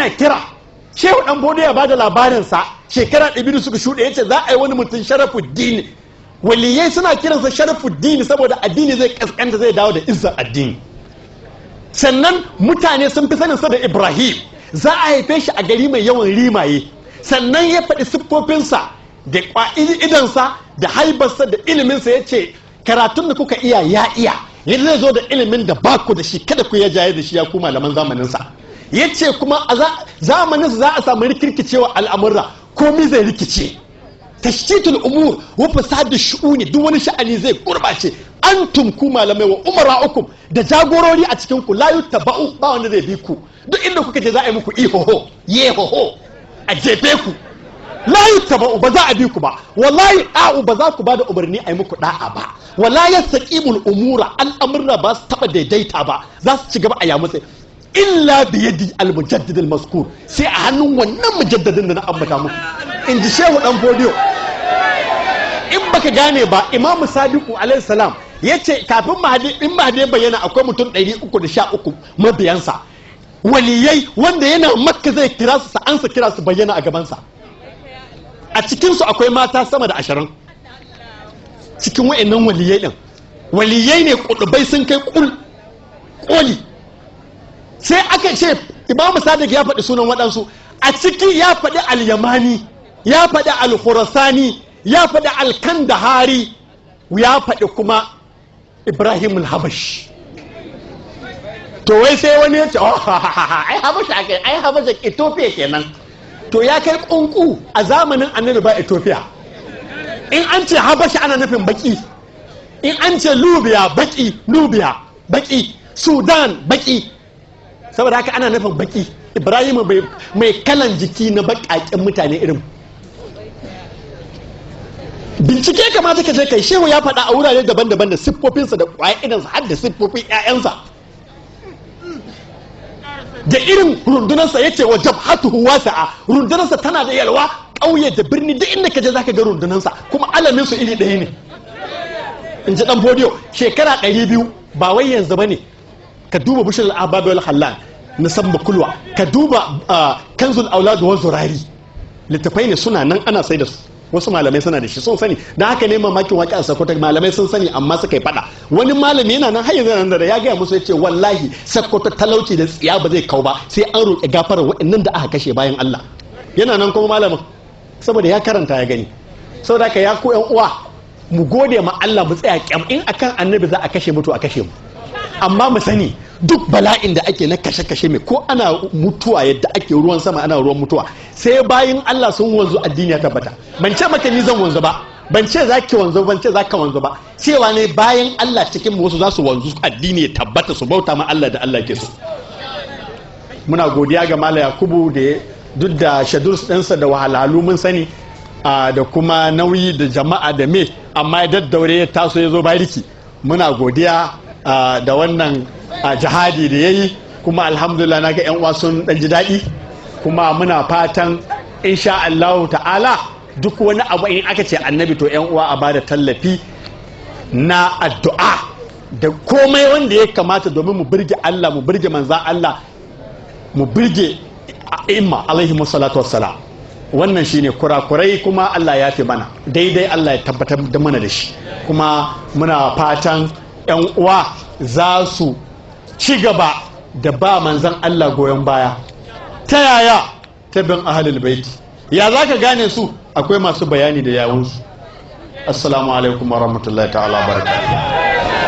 Yana kira. Shehu Dan Bodo ya bada labarinsa shekara 200 suka shuɗe, ya ce za a yi wani mutum Sharafuddin. Waliyai suna kiransa Sharafuddin saboda addini zai kaskanta, zai dawo da izzar addini. Sannan mutane sun fi saninsa da Ibrahim. Za a haife shi a gari mai yawan rimaye. Sannan ya faɗi siffofinsa da idansa da haibarsa da iliminsa. Ya ce karatun da kuka iya ya iya, yadda zai zo da ilimin da ba ku da shi, kada ku ya jaye da shi, ya ku malaman zamaninsa. Ya ce kuma a zamaninsa za a samu rikirkicewa al'amurra, komi zai rikice, tashtitul umur wa fasadu shu'uni, duk wani sha'ani zai gurbace. Antum, ku malamai, wa umara'ukum, da jagorori a cikin ku, la yuttaba'u, ba wanda zai bi ku. Duk inda kuka je za a yi muku ihoho yehoho, a jefe ku. La yuttaba'u, ba za a bi ku ba. Wallahi da'u, ba za ku ba da umarni a yi muku da'a ba. Wala yastaqimul umura, al'amurra ba su taba daidaita ba, za su ci gaba a yamutse, illa bi yadi al-mujaddid al-mazkur, sai a hannun wannan mujaddadin da na ambata muku, in ji Shehu Dan Fodiyo. In baka gane ba, Imam Sadiku alaihi salam ya ce kafin Mahadi, in Mahadi ya bayyana, akwai mutum 313 mabiyansa waliyai wanda yana Makka zai kira su, ansa kira, su bayyana a gabansa. A cikinsu akwai mata sama da 20 cikin wa'annan waliyai din. Waliyai ne kudubai, sun kai kul koli. Sai aka ce Imamu Sadiq ya faɗi sunan waɗansu a ciki, ya faɗi Al-Yamani, ya faɗi Al-Khurasani, ya faɗi Al-Kandahari, ya faɗi kuma Ibrahim al-Habash. To wai sai wani ya ce, "Oh, ai Habasha ake, ai Habasha Ethiopia kenan." To ya kai kunku, a zamanin Annabi ba Ethiopia. In an ce Habasha ana nufin baki, in an ce Lubiya baki, Nubiya baki, Sudan baki. Saboda haka ana nufin baki. Ibrahim mai kalan jiki na bakaken mutane irin. Bincike kamata ka je kai. Shehu ya faɗa a wurare daban-daban da siffofinsa da ƙwayar idansa, har da siffofin 'ya'yansa da irin rundunarsa. Ya ce wa jabhatuhu wasi'a, rundunarsa tana da yalwa, ƙauye da birni, duk inda ka je zaka ga rundunarsa, kuma alamin su iri ɗaya ne, in ji Dan Fodiyo shekara 200, ba wai yanzu bane. Ka duba Bushul Ababi wal Halal na Samba Kulwa, ka duba Kanzul Aulad wa Zurari, littafai ne suna nan ana sai da su. Wasu malamai suna da shi, sun sani. Da haka ne mamakin waƙi a Sakkwato, malamai sun sani amma suka yi faɗa. Wani malami yana nan har yanzu nan da ya gaya musu, ya ce wallahi Sakkwato talauci da tsiya ba zai kau ba sai an roƙi gafarar waɗannan da aka kashe bayan Allah. Yana nan kuma malamin, saboda ya karanta ya gani. Saboda haka ya ku ƴan uwa, mu gode ma Allah, mu tsaya kyam. In akan Annabi za a kashe mutu, a kashe mu. Amma mu sani duk bala'in da ake na kashe-kashe mai ko ana mutuwa yadda ake ruwan sama, ana ruwan mutuwa, sai bayin Allah sun wanzu, addini ya tabbata. Ban ce maka ni zan wanzu ba, ban ce za ki wanzu, ban ce za ka wanzu ba. Cewa ne bayan Allah cikin mu wasu za su wanzu, addini ya tabbata, su bauta ma Allah da Allah ke so. Muna godiya ga Malam Yakubu da duk da schedules ɗinsa da wahalhalu mun sani da kuma nauyi da jama'a da me, amma ya daddaure ya taso ya zo bariki. Muna godiya da wannan jihadi da ya yi. Kuma alhamdulillah na ga 'yan uwa sun dan ji daɗi. Kuma muna fatan insha Allah ta'ala duk wani abu in aka ce Annabi, to 'yan uwa a bada tallafi na addu'a da komai wanda ya kamata domin mu birge Allah, mu birge manzan Allah, mu birge a'imma alaihi salatu wassalam. Wannan shine. Kurakurai kuma Allah ya fi mana, daidai Allah ya tabbatar da mana da shi. Kuma muna fatan 'yan uwa za su ci gaba da ba manzan Allah goyon baya. Ta yaya? Ta bin ahlul baiti. Ya za ka gane su? Akwai masu bayani da yawunsu. Assalamu alaikum wa rahmatullahi ta'ala barakatuh.